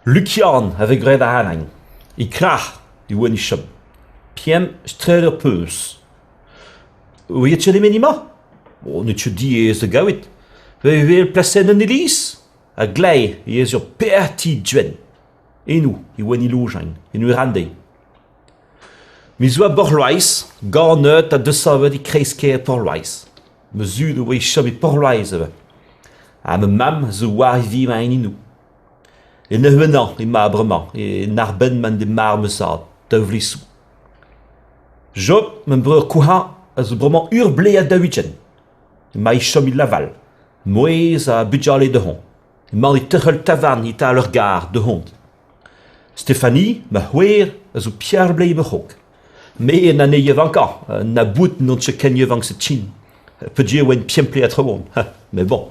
Lukian a vez graet ac'hanon. E krac'h e oan e chom. Pemp straed ur puñs. Ouiet ket emen emañ ? N'eo ket diaes da gaout. E wel plasenn an iliz ? A-gleiz ez eo pevar ti gwenn. Eno e oan e lojañ, en ur ranndi. Me zo a Borlois, ganet ha desavet e kreiz-kêr Porlois. Ma zud a oa e chom e Porlois ivez. Ha ma mamm zo war e vi ma hini En ur emañ bremañ, en arbenn m'en deus marv ma zad, daou vloaz zo. Job, ma breur kozhañ, a zo bremañ ur bloaz ha 40. Emañ e chom e Laval, mouezh ha bugale dezhañ. Emañ e tec'hel tavarn e-tal ur gar du-hont. Stéphanie, ma c'hoar, a zo pevar bloaz ma c'hrog. Me en anezhi yaouankañ, na bout n'on ket ken yaouank setu peogwir e oan pemp bloaz ha tregont, met bon.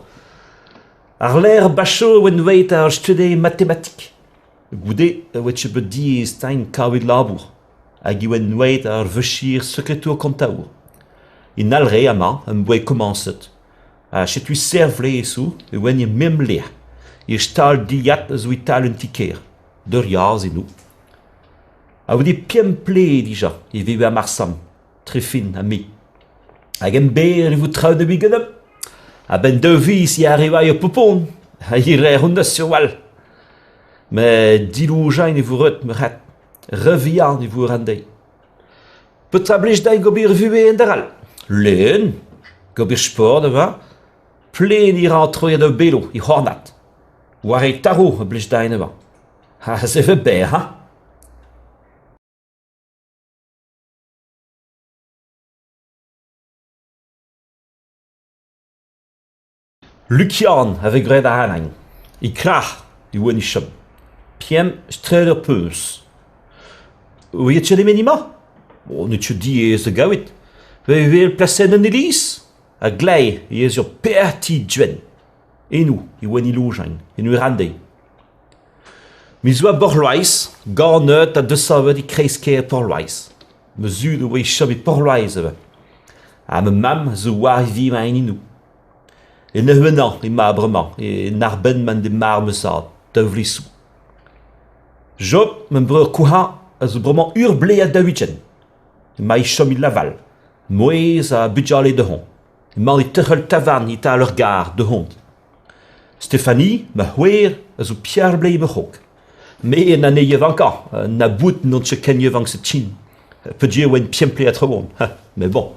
Àr-lerc'h bacho e oan oeit ar studi matematik. Goude e oa ket bet diaes din kavout labour hag e oan oeit ar vicher sekretour kontaour. En Alre amañ em boa komañset ha setu serr vlez zo e oan er mem lec'h, e stal dilhad a zo e-tal un ti-kêr, d'ur yaz eno. A-goude pemp plez dija e veve ar Marsam. Trefin ha me. Hag emberr e vo traoù da ganeomp. A-benn daou viz e arrivay ur poupon, ha hiraer hon deus sur-walc'h. Met dilojañ e vo ret marc'had, re vihan e vo an deiz. Petra blij dezhi gober e vuhez en-dra-all ? Lenn, gober sport avat, pleniñ a ra troiad ur belo e c'hornad. War e tarv a blij dezhi avat. Ha se 've berr hañ ? Lukian a vez graet ac'hanon. E krac'h e oan e chom. Pemp straed ur puñs. Ouiet ket emen emañ ? N'eo ket diaes da gaout. E wel plasenn an iliz ? A-gleiz ez eo pevar ti gwenn. Eno e oan e lojañ, en ur ranndi. Me zo a Borlois, ganet ha desavet e kreiz-kêr Porlois. Ma zud a oa e chom e Porlois ivez. Ha ma mamm zo war e vi ma hini. En ur emañ bremañ, en arbenn m'en deus marv ma zad, daou vloaz zo. Job, ma breur kozhañ, a zo bremañ ur bloaz ha 40. Emañ e chom e Laval, mouezh ha bugale dezhañ. Emañ e tec'hel tavarn e-tal ur gar du-hont. Stéphanie, ma c'hoar, a zo pevar bloaz ma c'hrog. Me en anezhi yaouankañ, na bout n'on ket ken yaouank setu peogwir e oan pemp bloaz ha tregont, met bon.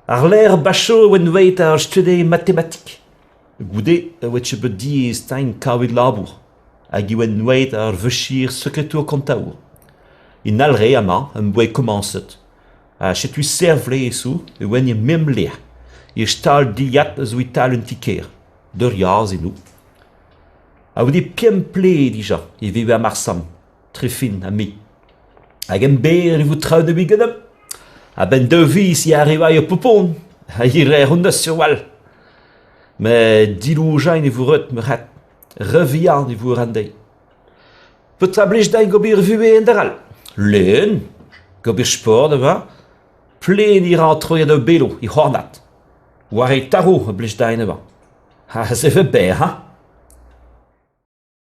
Àr-lerc'h bacho e oan oeit ar studi matematik. Goude e oa ket bet diaes din kavout labour hag e oan oeit ar vicher sekretour kontaour. En Alre amañ em boa komañset Ha setu serr vlez zo e oan er mem lec'h, e stal dilhad a zo e-tal un ti-kêr, d'ur yaz eno. A-goude pemp plez dija e veve ar Marsam, Trefin ha me. Hag emberr e vo traoù da ganeomp. A-benn daou viz e arrivay ur poupon, ha hiraer hon deus sur-walc'h. Met dilojañ e vo ret marc'had, re vihan e vo an deiz. Petra blij dezhi gober e vuhez en-dra-all ? Lenn, gober sport avat, pleniñ a ra troiad ur belo e c'hornad. War e tarv a blij dezhi avat. Ha se 've berr hañ ?